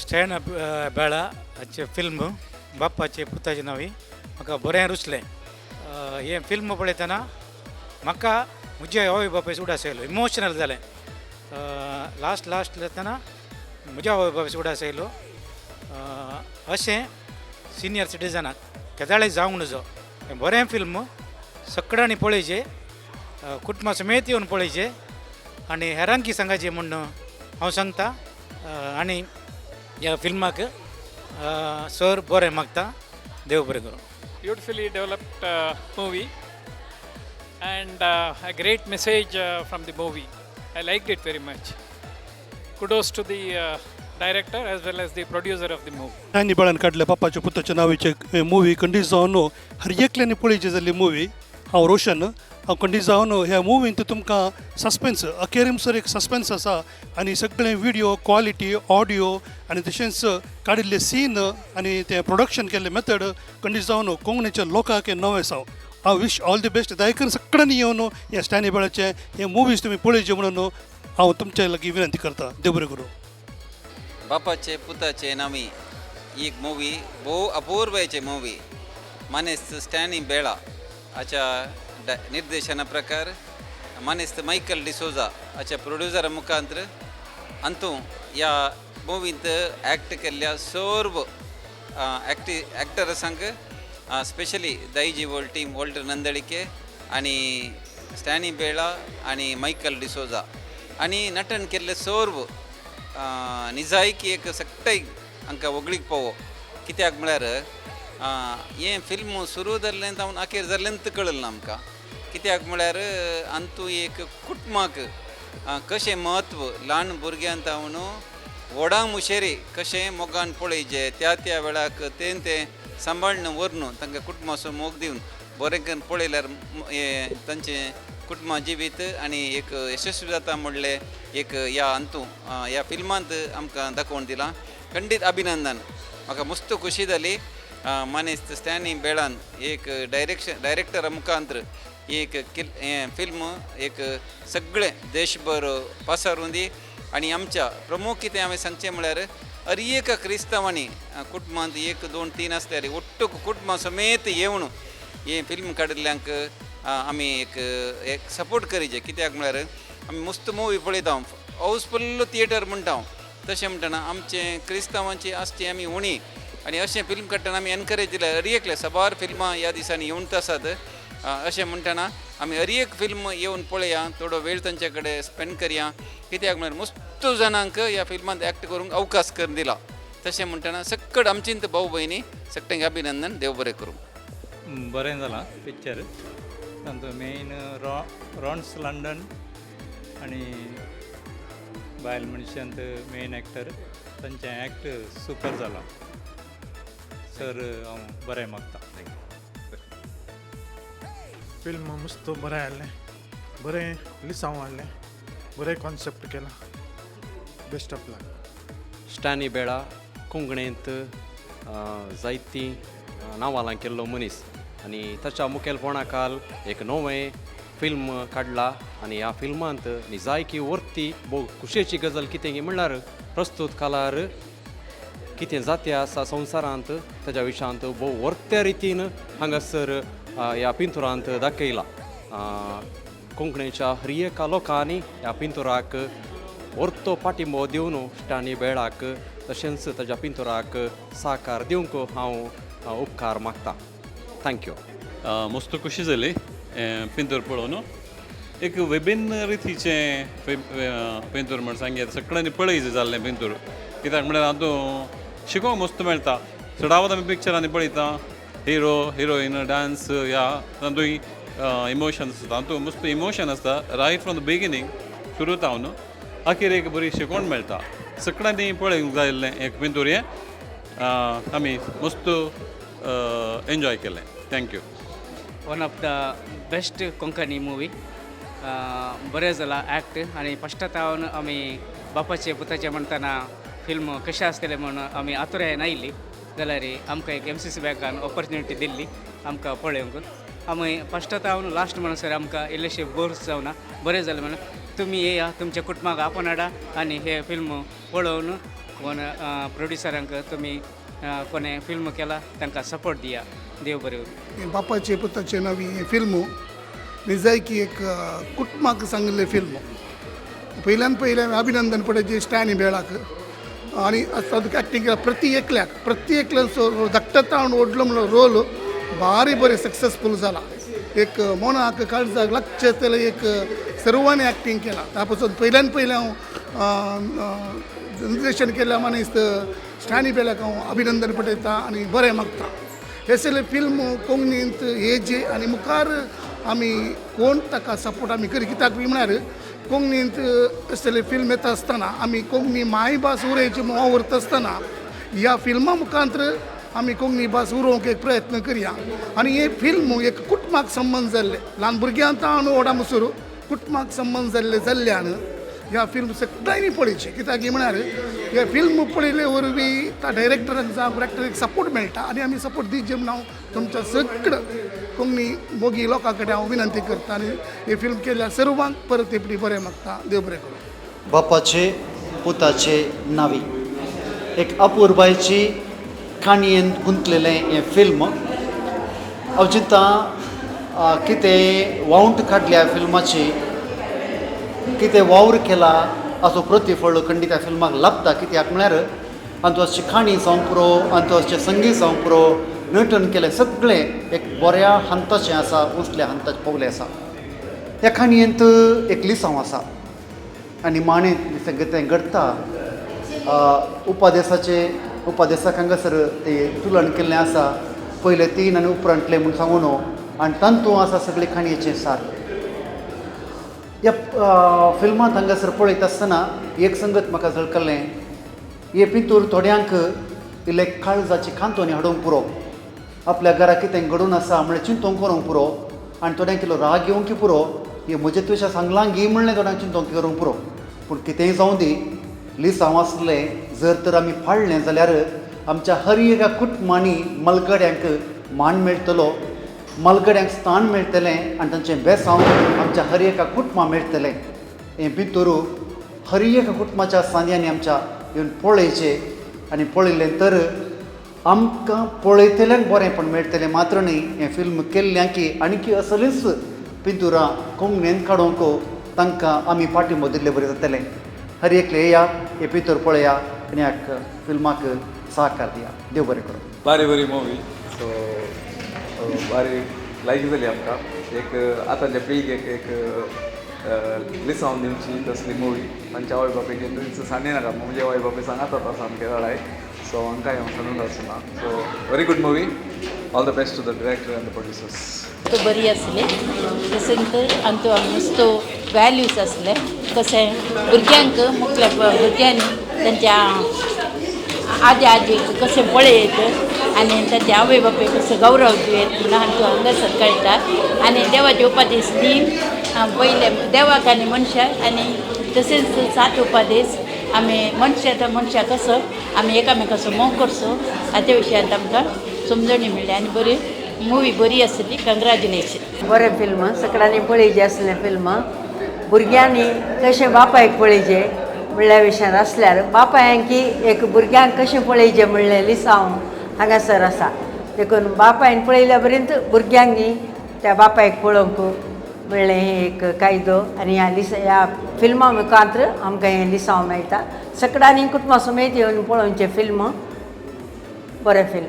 स्टॅन बेळा हाचें फिल्म बाप्पाचे पुताचे नांवी म्हाका बरें रुचलें. हें फिल्म पळयतना म्हाका म्हज्या आवय बापायचो उडास आयलो, इमोशनल जालें. लास्ट लास्ट जातना म्हज्या आवय बापायचो उडास आयलो. अशें सिनियर सिटीजनाक केदाळें जावंक नजो. हें बरें फिल्म सगळ्यांनी पळयचें, कुटुंबा समेत येवन पळयचें आनी हेरांकी सांगाचें म्हूण हांव सांगता. आनी ह्या फिल्माक सर बरें मागता. देव बरें करूं. Beautifully developed movie and a great message from the movie. I liked it very much. Kudos to the director as well as the producer of the movie. Stanley बेळान काडले बापाच्या पुताच्या नांवाचे मुवी खंडीत जावन हर एकल्यानी पळयची जाल्ली मुवी. हांव रोशन. हांव खंडीत जावन ह्या मुवींत तुमकां सस्पेन्स, अखेरीमसर एक सस्पेन्स आसा आनी सगळें विडियो क्वॉलिटी, ऑडियो आनी तशेंच काडिल्ले सीन आनी तें प्रोडक्शन केल्लें मेथड खंडीत जावन कोंकणीच्या लोकांक हें नवें आसा. हांव विश ऑल the best. दया सगळ्यांनी येवन ह्या स्टॅनी बेळाचे हे मुवीज तुमी पळयचे म्हणून हांव तुमचे लागीं विनंती करता. देव बरें करूं. बापाचे पुताचे नामी एक मुवी भोव अपूर्वायचे मुवी. मानेस्त स्टॅनी बेळा हाच्या निर्देशना प्रकार, मानेस्त मायकल डिसोजा हाच्या प्रोड्युसरा मुखांत्र अंतू ह्या मुवींत एक्ट केल्ल्या सर्व एक्टर्सांक, स्पेशली दायजी वर्ल्ड टीम, वॉल्टर नंदळिके आनी स्टॅनी बेळा आनी मायकल डिसोजा आनी नटन केल्ले सर्व निजायकी एक सगळें हांकां व्हगळीक पावो. कित्याक म्हळ्यार हें फिल्म सुरू जाल्लें जावन अखेर जाल्लेंच कळलें ना आमकां. कित्याक म्हळ्यार अंतू एक कुटुंबाक कशें म्हत्व, ल्हान भुरग्यां जावन व्हडां मुशेरी कशें मोगान पळयचें, त्या त्या वेळाक तें तें सांबाळून व्हरून तांकां कुटुंबाचो मोग दिवन बरें करून पळयल्यार हें तांचें कुटुंबा जिवीत आनी एक यशस्वी जाता म्हणलें एक ह्या अंतू ह्या फिल्मांत आमकां दाखोवन दिलां. खंडीत अभिनंदन. म्हाका मस्त खुशी जाली. मानेस्त स्टॅनी बेळान एक डायरेक्शन डायरेक्टरा मुखांत्र एक किल हें फिल्म एक सगळें देशभर पसरून दी. आनी आमच्या प्रमुख कितें हांवें सांगचें म्हळ्यार हर एका क्रिस्तांवांनी कुटुंबांत एक, दोन, तीन आसल्यार ಒಟ್ಟು कुटुंबा समेत येवन हें फिल्म काडिल्ल्यांक आमी एक एक सपोर्ट करीचे. कित्याक म्हळ्यार आमी मस्त मुवी पळयता, हाऊसफुल्ल थिएटर म्हणटा. तशें म्हणटना आमचें क्रिस्तांवांची आसची आमी उणी आनी अशें फिल्म काडटना आमी एनकरेज दिल्यार हर एकले साबार फिल्मां ह्या दिसांनी येवंत आसात. अशें म्हणटना आमी हर एक फिल्म येवन पळया, थोडो वेळ तांचे कडेन स्पेंड करया. कित्याक म्हळ्यार मस्त जाणांक ह्या फिल्मांत एक्ट करूंक अवकाश करून दिला. तशें म्हणटना सक्कड आमचींत भाव भयणी सगळ्यांक अभिनंदन. देव बरें करूं. बरें जालां पिक्चर. तातूंत मेन रॉन्स लंडन आनी बायल मनशांत मेन एक्टर, तांचें एक्ट सुपर जालां. सर, हांव बरें मागता. फिल्म मस्त बरें आसलें, बरें लिसांव हाडलें, बरें कॉन्सेप्ट केलां. Best of luck. Stanley Bela कोंकणींत जायतीं नांवां केल्लो मनीस आनी ताच्या मुखेलपणा खाल एक नवें फिल्म काडला आनी ह्या फिल्मांत निजायकी वर्ती भोव खुशयेची गजाल कितें म्हणल्यार प्रस्तूत काळार कितें जाती आसा संवसारांत ताच्या विशयांत भोव वर्त्या रितीन हांगासर ह्या पिंतुरांत दाखयला. कोंकणीच्या हर एका लोकांनी ह्या पिंतुराक वर्तो पाठिंबो दिवन स्टॅनी बेळाक तशेंच ताच्या पिंतुराक साकार दिवंक हांव उपकार मागता. Thank you. मस्त खुशी जाली पिंतूर पळोवन. एक विभिन्न रितीचें पिंतूर म्हण सांगया, सगळ्यांनी पळयचें जाल्लें पिंतूर. कित्याक म्हळ्यार हातूंत शिकोंक मस्त मेळटा. चडावत आमी पिक्चरांनी पळयता हिरो, हिरोईन, डांस, ह्या तातूंत इमोशन्स आसता. तातूंत मस्त इमोशन आसता. रायट फ्रॉम the beginning सुरू जावन अखेर एक बरी शिकवण मेळटा. सगळ्यांनी पळोवंक जाय आसलें एक पिंतूर हें. आमी मस्त एन्जॉय केलें. Thank you. One of the best Konkani movie. बरें जाला एक्ट आनी फस्ट तावन आमी बापाचे पुताचे म्हणटना फिल्म कशें आसतलें म्हूण आमी आतुरायेन आयली. जाल्यार आमकां एक एमसीसी बँकान ऑपॉर्च्युनिटी दिल्ली आमकां पळोवंक. आमी फस्ट तावन लास्ट म्हणसर आमकां इल्लेशें बोर्स जावना. बरें जालें. म्हणून तुमी येया, तुमच्या कुटुंबाक आपोवन हाडा आनी हे फिल्म पळोवन. कोण प्रोड्युसरांक तुमी कोणें फिल्म केला तांकां सपोर्ट दिया. देव बरें करूं. बापाचे पुताचे नवी हें फिल्म निजायकी एक कुटुंबाक सांगिल्लें फिल्म. पयल्यान पयलें अभिनंदन पडयचें स्टॅनी बेळाक आनी तातूंत एक्टींग केला प्रति एकल्याक प्रति एकल्याचो धाकटो व्हडलो म्हणलो रोल भारी बरें सक्सेसफूल जाला. एक मनाक काळजाक लागचें जाल्यार एक सर्वांनी एक्टींग केला. त्या पासून पयल्यान पयलें हांव निर्देशन केल्ल्या मानेस्त स्टॅनी बेलाक हांव अभिनंदन पठयता आनी बरें मागता. हे सगळे फिल्म कोंकणींत हे जे आनी मुखार आमी कोण ताका सपोर्ट आमी करी कित्याक म्हळ्यार कोंकणींत असले फिल्म येता आसतना आमी कोंकणी मायभास उरयची वावुरता आसतना ह्या फिल्मा मुखांत आमी कोंकणी भास उरोवंक एक प्रयत्न करया. आनी हे फिल्म एक कुटुंबाक संबंद जाल्ले ल्हान भुरग्यांक आनी व्हडा मुसर कुटुंबाक संबंद जाल्ले जाल्ल्यान ह्या फिल्म सगळ्यांनी पळयचें. कित्याक म्हळ्यार हे फिल्म पळयले वरवीं त्या डायरेक्टराक जावं एक्टराक सपोर्ट मेळटा आनी आमी सपोर्ट दिवचे म्हूण हांव तुमच्या सगळ्या कोंकणी मोगी लोकां कडेन हांव विनंती करता आनी हे फिल्म केल्ल्या सर्वांक परत एकटी बरें मागता. देव बरें करूं. बापाचे पुताचे नावी एक अपुरबायची काणयेन गुंतलेलें हें फिल्म. हांव चिंता कितें वावंट काडल्या फिल्माची, कितें वावर केला हाचो प्रतिफळ खंडीत ह्या फिल्माक लाभता. कित्याक म्हळ्यार आनी काणी जावंक पुरो आनी ताचें संगीत जावंक पुरो, नटन केलें सगळें एक बऱ्या हंताचें आसा, उंचल्या हंताचें पावलें आसा. ह्या काणयेंत एक लिसांव आसा आनी माणेंत कितें घडटा उपादेसाचे उपादेसाक हांगासर ते तुलन केल्लें आसा, पयले तीन आनी उपरांतले म्हूण सांगून, आनी तातूंत आसा सगळे काणयेचें सार. ह्या फिल्मांत हांगासर पळयता आसतना एक संगत म्हाका झळकलें, हे पिंतूर थोड्यांक इल्ले काळजाची कांतोनी हाडूंक पुरो, आपल्या घरा कितें घडून आसा म्हळ्यार चिंतूंक करूंक पुरो, आनी थोड्यांक इल्लो राग येवंक पुरो, हे म्हजे तुज्या सांगलां गी म्हणलें थोड्यांक चिंतूंक करूंक पुरो. पूण कितेंय जावं दी, लिसांव आसलें जर तर आमी पाळ्ळें जाल्यार आमच्या हर एका कुटुंबांनी मलगड्यांक मान मेळटलो, मलगड्यांक स्थान मेळटलें आनी तांचें बेसांव आमच्या हर एका कुटुंबां मेळटलें. हें भितर हर एका कुटुंबाच्या सांद्यांनी आमच्या येवन पळयचें आनी पळयलें तर आमकां पळयतल्यांक बरेंपण मेळटलें मात्र न्ही, हें फिल्म केल्ल्यां की आनीकी असलीच पिंतुरां कोंकणीन काडूंक तांकां आमी पाठिंबो दिल्ले बरें जातलें. हर एकले येया, हे पिंतूर पळया आनी ह्या फिल्माक सहकार दिया. देव बरें करूं. बारी बरी मुवी, सो बारी लायक जाली आमकां. एक आतांच्या पिळगेक एक लिसांव दिवची तसली मुवी. तांच्या आवय बापायक तुमचो सांगू नाका, म्हजे आवय बापूय सांगात आतां सामकें लडाय, सो हांकां हांव सांगूंक आसना. So very good movie, all the best to the director and the producers. तो बरी आसली तशेंच आमचो मस्तो वॅल्यूज आसले, कशें भुरग्यांक मुखल्या भुरग्यांनी तांच्या आजी आजयेक कशें पळयत आनी तांच्या आवय बापायक कसो गौरव दियत म्हणून आमचो हांगासर कळटा. आनी देवाचे उपादेश 3 पयले देवाक आनी मनशाक, आनी तशेंच 7 उपादेश आमी मनशा तर मनशाक कसो आमी एकामेकाचो मोग करचो हाच्या विशयांत आमकां समजणी मेळ्ळी आनी बरी मुवी बरी आसली. कंग्रेच्युलेशन. बरें फिल्म सगळ्यांनी पळयचें आसलें फिल्म. भुरग्यांनी कशें बापायक पळयचें म्हणल्या विशयान आसल्यार बापायांकी एक भुरग्यांक कशें पळयचें म्हणलें लिसांव हांगासर आसा. देखून बापायन पळयल्या पर्यंत भुरग्यांनी त्या बापायक पळोवंक म्हणलें हें एक कायदो आनी ह्या लिस ह्या फिल्मा मुखांत्र आमकां हें लिसांव मेळटा. सगळ्यांनी कुटुंबा समेत येवन पळोवचें फिल्म, बरें फिल्म.